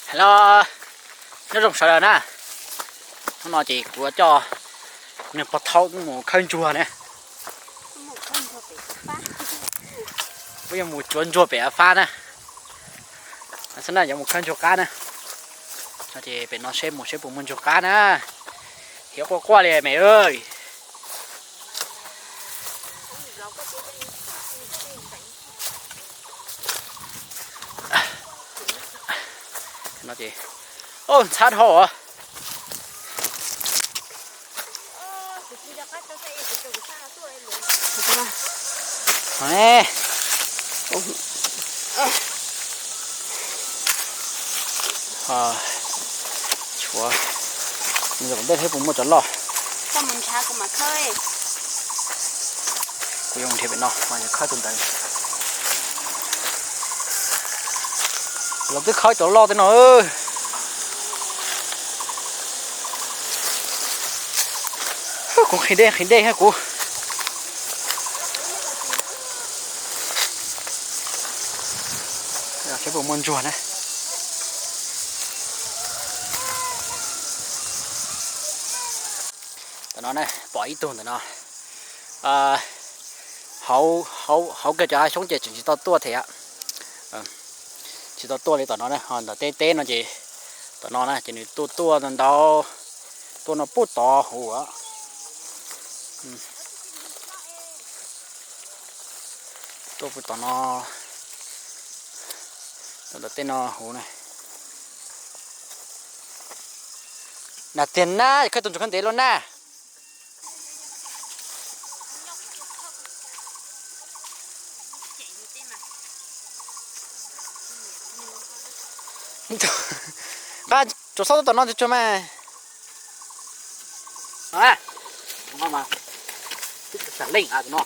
Hello, nyob zoo sawv daws na. Hnub no ces kuv coj niag pog thaub mus khawb ntsuag na. Kuv yuav mus cuav ntsuag pem fab na. Xwb na yuav mus khawb ntsuag qab na. Ces pem no seb mus seb puas muaj ntsuag qab na. Hiav quaj quaj li me. Ntxhab dhau. Tshuav ntej thiab puas muaj cov loj. Kuv yuav nrhiav pem no mas yog khawb tus ntawd. Los twb khawb cov loj tej no. Kuv nqhis dej nqhis dej thiab kuv. Seb puas muaj ntsuag na. Tam no ne pom ib tug ntawm no. Hauv, hauv kiag cov hav xyoob ces tseem tsis tau tuaj thiab. Tsis tau tuaj li tom no na, ho ntawm teb teb no ces, tom no na ces nws tuaj tuaj ntau, tuaj no puag tod huv. Tuaj puag tom no, tuaj ntawm tej no huv na. Nag tiag na, khawb tus ntsuag khaub ntev luaj na. Nqa, tsuas xob tuaj tom no tsuag mas. Tus no mas, twb xav leej tus no.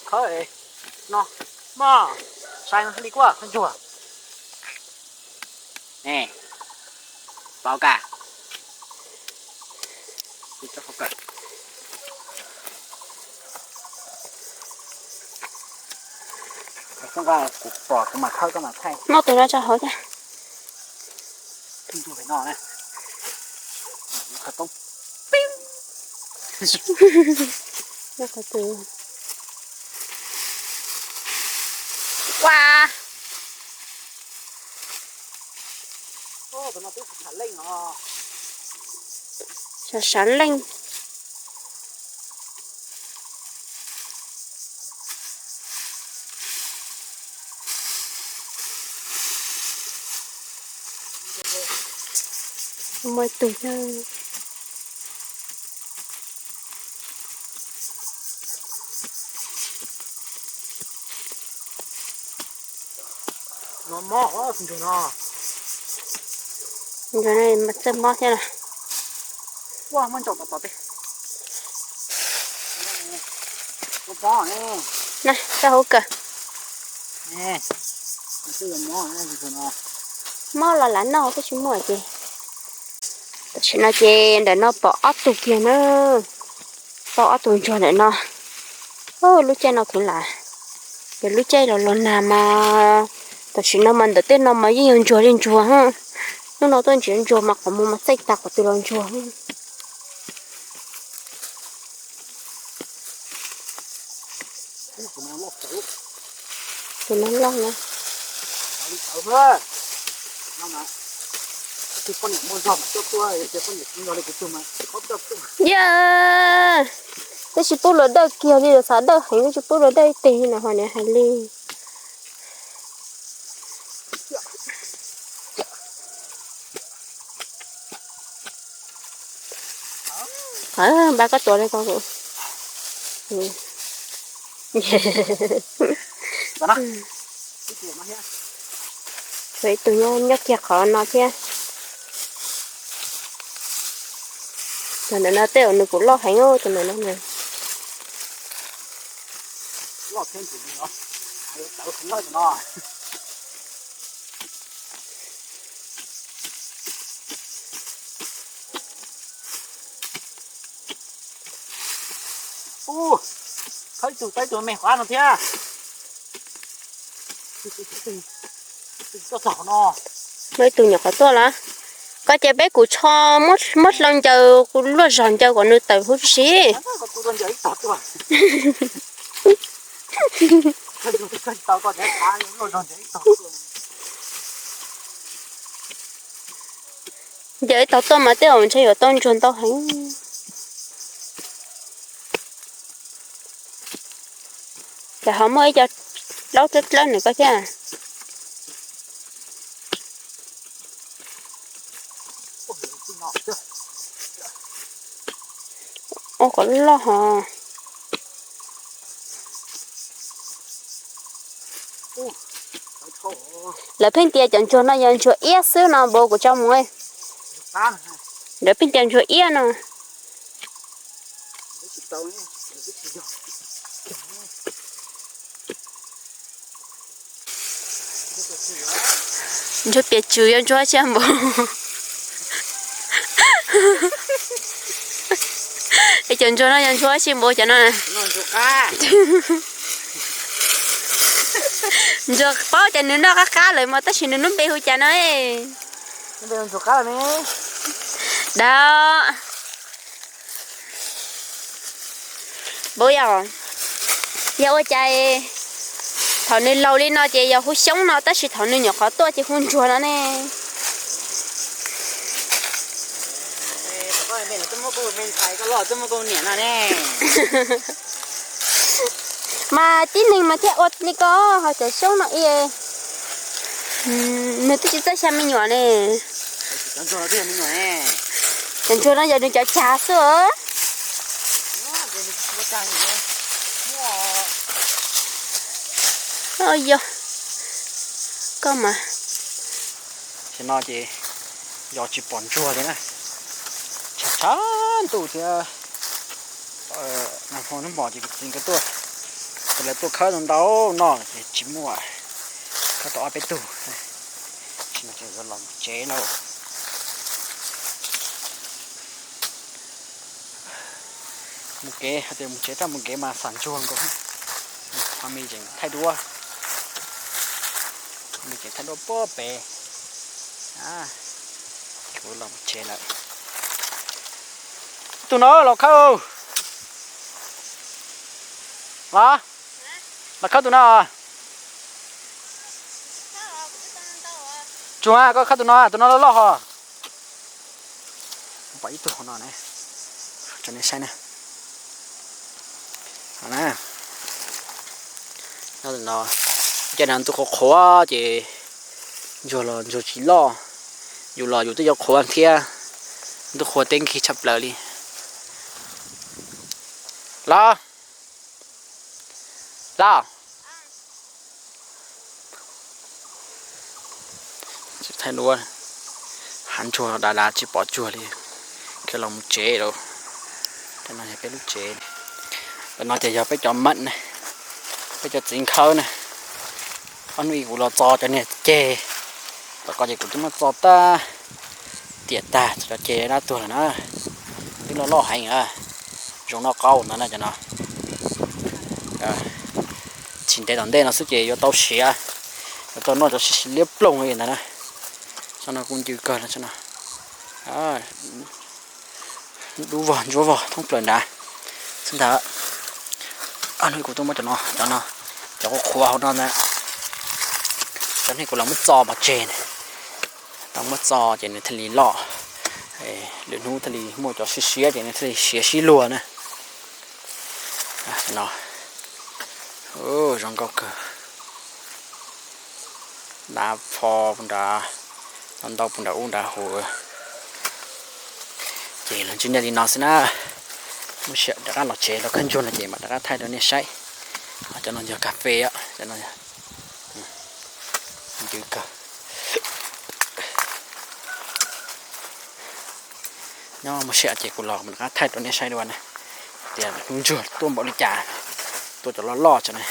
Khawb no, mog, sai li kuaj ntsuag. Pau ka. Kuv pom kuv mam khawb koj mam thaij. Muab tus no tso hauv thiab. Tus ntsuag pem no na. Qhov toob. Nyob qhov twg? Ua, tus no twb xav leej os. Xav, xav leej. Muaj ib tug thiab. Ntsuag no mas txawj mob thiab na. Na, txawj hauv kawg. Mob los lam noj tab sis muaj ces. Tam sim no ces ntawm no pom ob tug kiag na. Pom ob tug ntsuag ntawm no. Lub caij no kheev lam, yog lub caij los los nag mas, tam sim no mas ntawm tej no mas yeej yog ntsuag li ntsuag. Hnub no tuaj ntsia ntsuag mas qhov muag mas txaij tag qhov twg los ntsuag. Tus no loj na. Yog, twb tsis pub luag dawj kiag li, xav dawj heev twb tsis pub luag dawj ib teg no ho niam hais li. Npaj koj tuav li ko. Tshuav ib tug nyob kiag qhov no thiab. Tus ntawm no tej zaum nws kuj loj heev, tus ntawm no. Ub, khawb ib tug, khawb ib tug me qhov no thiab. Muaj ib tug nyuam qhuav tuaj los. Koj cia peb kuv tsho muab hlau ncaws, kuv luaj zog ncaws kom nws tawm huv tib si. Ncaws ib tog tuaj mas tej zaum ntshe yuav tau ntsuag ntau heev. Ces ho muaj ib co dlaub dlawb dlawb nws koj thiab. Ua kom loj hos. Lawv pheej tias cov ntsuag no yog ntsuag iab xwb no npaum kuv tso mus. Lawv pheej tias ntsuag iab no. Ntsuag pias tswv yog ntsuag tsi npaum. Es cov ntsuag no yog ntsuag tsi npaum cov no. Ntsuag paub tias nws noj qab qab lawm mas tab sis nws lub npe hu cas no. Dab. Npaum yog, yog ua cas thaum nws laus li no ces yog hu xyoob no tab sis thaum nws nyuam qhuav tuaj ces hu ntsuag no ne. Mas tib neeg mas thiaj ua li ko, ho cov xyoob no nws twb tsis txawj xya me nyuam ne. Cov ntsuag no yog nws cov cag xwb. Yog koj mas. Tam no ces yog tsis pom ntsuag li na, tshav tshav ntuj thiab. Nag hmo hnub hmo ces kuv txiv nkawd tuaj, ces lawv tuaj khawb ntau ntau no ces tsis muaj, khawb tau ob peb tug. Tam no ces yuav los mus tsev lawm. Mus kev hais tias mus tsev, tab mus kev mas xam ntsuag nkaus. Ho me tseem thaij duab, me tseem thaij duab puag pem. Kuv los mus tsev lawm. Tus no los khawb, los, los khawb tus no. Tsuag, koj khawb tus no, tus no loj loj hos. Pom ib tug hauv no ne, tso nej saib na. Nyob no, ces ntuj qhuav qhuav ces ntsuag los ntsuag tsis loj, yus los yus twb yuav qhuav thiab, ntuj qhuav teb nkig tshaj plaws li. Los, los. Thaij duab, hav ntsuag dav dav tsis pom tsuag li, khiav los mus tsev lawm. Cov no yog peb lub tsev, cov no ces yog peb cov mam ne, peb cov txiv nkhawb ne. Ob hnub ib kuv los txo cov niag ceg, tom ko ces kuv twb muab txo tag, tiam tag cov ceg dab tuag lawm na. Twb loj loj heev, zoo noj qaub ntag na cov no. Tsis ntev tom ntej no xwb ces yuav tau siav, yuav tau noj cov sib siv liab ploog li ntag na. Tsob no kuj ncw kawg no. Dub vog ntsuab vog thoob plaws nrad. Xwb ntag. Ob hnub kuv tuaj muab cov no, cov no, cov qhuav qhuav hauv no ntag, cov no kuv los muab txo pov tseg na. Tau muab txo ces nws thiaj li loj, lwm hnub thiaj li muaj cov siab siab ces nws thiaj li siav sib luag na. No, zoo nkauj kawg. Dab pho puag nrad, ntau ntau puag nrad ub nrad huv. Ces los ntsib nej li no xwb na. Muab sia rov qab los tsev los khawb ntsuag no ces mam rov qab thaij rau nej saib. Cov no yog kas fes, cov no ncw kawg. Nyob muaj sia ces kuv los mam rov qab thaij rau nej saib dua na, tias ntsuag tuaj npaum li cas, tuaj cov loj loj tso na.